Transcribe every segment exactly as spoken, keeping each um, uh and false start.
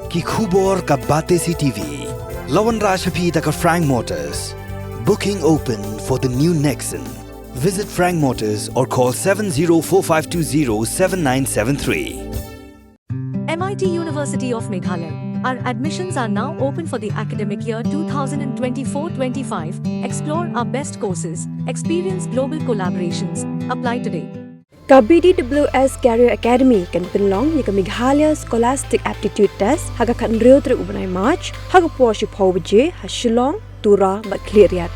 Ki khubor ka Batesi TV. La wanrah sha phi da ka Frank Motors. Booking open for the new Nexon. Visit Frank Motors or call seven zero four five two zero seven nine seven three. M I T University of Meghalaya. Our admissions are now open for the academic year twenty twenty-four twenty-five. Explore our best courses, experience global collaborations. Apply today. Ka B D W S Career Academy kan pynlong ïa ka Meghalaya Scholastic Aptitude Test ha ka khathynriew tarik u bnai March ha ka por shiphew baje ha Shillong, Tura bad Khliehriat.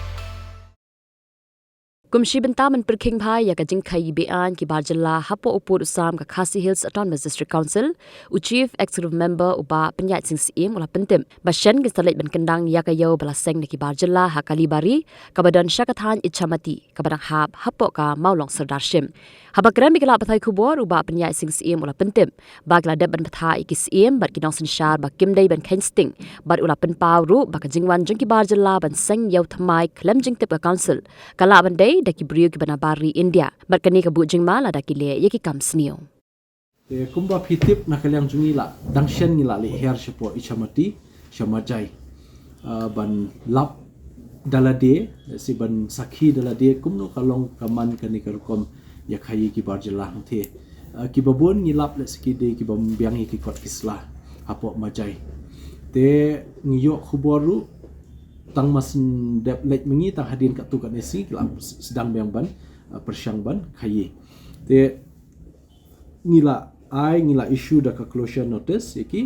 Kum shi bynta ban pyrkhing bha ïa ka jingkhaii be-aiñ ki bar jylla hapoh u pud u sam ka Khasi Hills Autonomous District Council, u Chief Executive Member u Bah Pynïaid Sing Syiem u la pyntip ba shen kin sa leit ban kyndang ïa ka ïew ba la seng da ki bar jylla ha Kalibari, kaba don sha ka thaiñ Ichamati, kaba dang hap hapoh ka Mawlong Sirdarship. Haba kren bad ki lad pathai khubor, u Bah Pynïaid Sing Syiem u la pyntip ba ki la dep ban bthah ïa ki syiem bad ki nongsynshar ba kim dei ban kheiñ sting, bad u la pynpaw ruh ba ka jingwan jong ki bar jylla ban seng ïew thymmai khlem jingtip ka council ka lah ban dei da ki briew kiba na bar ri India, bad kane ka buh jingma lada ki leh ïa ki kam sniew. Te kumba phi tip, na ka liang jong ngi la dang shen ngi la leit hiar shapoh Ichamati, sha Majai, ah, ban lap da lade, lehse ban sakhi da lade kumno ka long ka man kane ka rukom ïakhaii ki bar jylla hangthie. Ah, kiba bun ngi lap lehse ki dei kiba biang ïa ki kot ki sla hapoh Majai. Te ngi ïoh khubor ruh tang mar shu dep leit ma ngi, tang hadien katto katne sngi ki la sdang biang ban, ah, pyrshang ban khaii. Te ngi la ai, ngi la issue da ka closure notice ïa ki.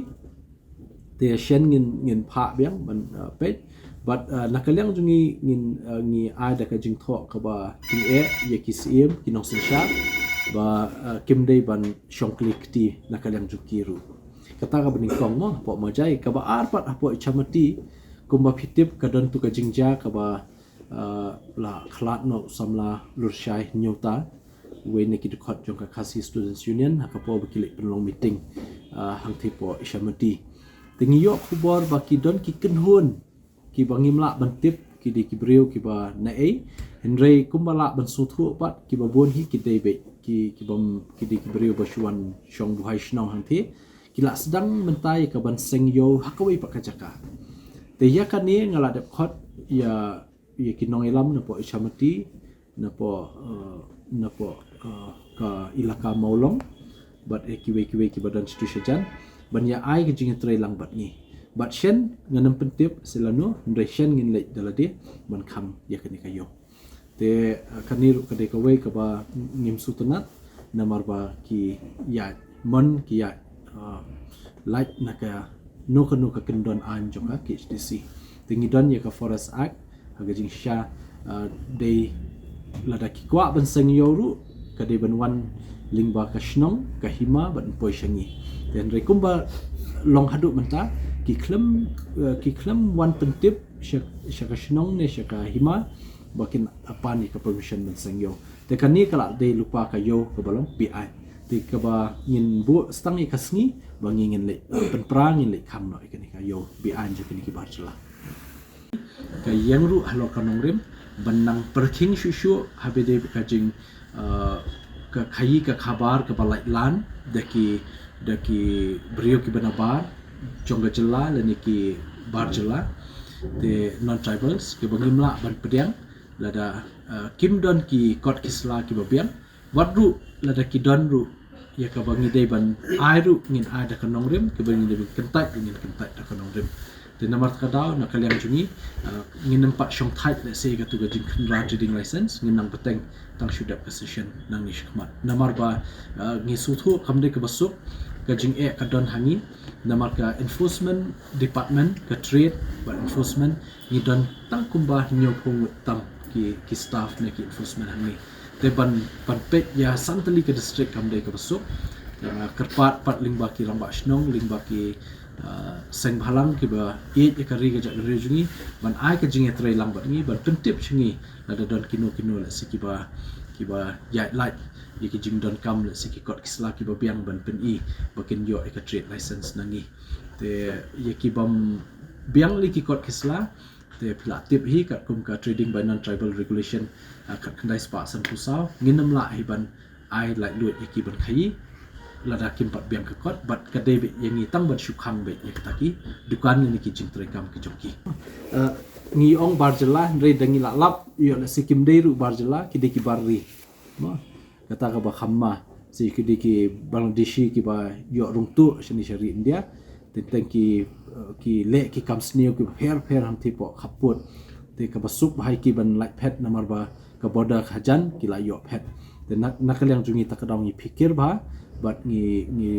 Te shen ngin, ngin phah biang ban, uh, peit. Bad, uh, na ka liang jong ngi ngin, uh, ngi ai da ka jingthoh kaba tyngeh ïa ki syiem, ki nongsynshar ba, uh, kim dei ban shong kli kti na ka liang jong ki ruh. Kata kaba nyngkong mo hapoh Majai. Kaba ar pat hapoh Ichamati, kumba phi tip ka don tu ka jingjia kaba, uh, la khlad noh u samla Lurshai Hynñiewta, uwei na ki dkhot jong ka Khasi Students Union ha ka por ba ki leit pynlong meeting, ah, hangthie hapoh Ichamati. Te ngi ïoh khubor ba ki don ki kynhun kiba ngim lah ban tip, ki dei ki briew kiba naei. Hynrei kumba lah ban sngewthuh pat, kiba bun hi ki dei beit ki, kiba, ki dei ki briew ba shu wan shong buhai shnong hangthie. Ki la sdang mynta ïa ka ban seng ïew ha kawei pat ka jaka. Te ïa kane nga la dep khot ïa ïa ki nongïalam napoh Ichamati, napoh, eh, napoh, eh, ka ilaka Mawlong, bad, eh, kiwei kiwei kiba don shatu shajan, ban ïa ai ka jingïatreilang bad ngi. Bad shen ngam pyntip sha lano, hynrei shen ngin leit da lade ban khang ïa kane ka ïew. Te, eh, kane ruh ka dei kawei kaba ngim sngewtynnat, namar ba ki ïaid mon, ki ïaid, ah, lait na kano kano ka kyndon aiñ jong ka K H A D C. Te ngi don ïa ka Forest Act ha ka jingshisha, ah, dei lada ki kwah ban seng ïew ruh ka dei ban wan lyngba ka shnong, ka hima bad poi sha ngi. Te hynrei kumba long haduh mynta ki khlem, eh, ki khlem wan pyntip sha, sha ka shnong ne sha ka hima ba kin pan ïa ka permission ban seng ïew. Te kane ka la dei lypa ka ïew kaba long be-aiñ. Te kaba ngin buh stang ïa ka sngi ba ngi ngin leit, eh, pynpra, ngin leit khang noh ïa kane ka ïew be-aiñ jong kine ki bar jylla. Ka ïeng ruh halor ka nongrim ban nang pyrkhing shuh shuh haba dei ka jing, eh, ka khaii ka khabar kaba lait lan da ki, da ki briew kiba na bar jong ka jylla lane ki bar jylla, te non-tribals, kiba ngim lah ban pdiang lada, eh, kim don ki kot ki sla kiba biang. Wat ruh lada ki don ruh, ïa kaba ngi dei ban ai ruh ngin ai da ka nongrim, kaba ngi dei ban kyntait ruh ngin kyntait da ka nongrim. Te namar kata ka daw na ka liang jong ngi, eh, ngin ym pat shong thait lehse ïa katu ka jingkhynra trading license, ngin nang bteng tang shu dep ka session nangne shakhmat. Namar ba, eh, ngi sngewthuh kam dei kaba suk ka jingeh ka don ha ngi, namar ka enforcement department, ka trade bad enforcement, ngi don tang kumba hynñiewphew ngut tam ki, ki staff ne ki enforcement hangne. Te ban, ban peit ïa san tylli ka district kam dei kaba suk. Ah, kyrpad pat lyngba ki rangbah shnong, lyngba ki, ah, seng bhalang kiba ïeit ïa ka ri ka jaitbynriew jong ngi, ban ai ka jingïatreilang bad ngi, ban pyntip sha ngi lada don kino kino lehse kiba, kiba ïaid lait ïa ki jingdonkam lehse ki kot ki sla kiba biang ban pyni ba kin ïoh ïa ka trade license na ngi. Te ïa ki bym biang lei ki kot ki sla, te phi la tip hi katkum ka Trading by Non-Tribal Regulation, ah, khatkhyndai spah sanphew saw, ngin ym lah hi ban ai laitluid ïa ki ban khaii. lada kim pat biang ka kot, bad ka dei beit ïa ngi tang ban shu khang beit ïa kita ki dukan ne ki jingtrei kam ki jong ki. Eh, ngi ong bar jylla, hynrei da ngi lah lap, ïoh lehse kim dei ruh bar jylla, ki dei ki bar ri. Mo, kata kaba kham ma, se ki dei ki Bangladeshi kiba ïoh rung tuh shane sha ri India. Teng teng ki, eh, ki leh ki kam sniew kiba pher pher hangtei hapoh khappud. Te kaba suk bha ïa ki ban lait phet namar ba ka border ka hajan ki la ïoh phet. Te na, na ka liang jong ngi ta ka daw ngi phikir bha, bad ngi, ngi,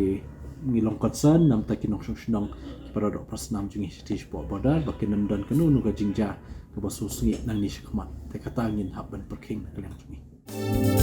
ngi long concern namar ta ki nongshong shnong kiba doh prasnam jong ngi shatei shapoh border, ba kin ym don kano kano ka jingjia kaba sngewsih nangne shakhmat. Te kata ngin hap ban pyrkhing na ka liang jong ngi.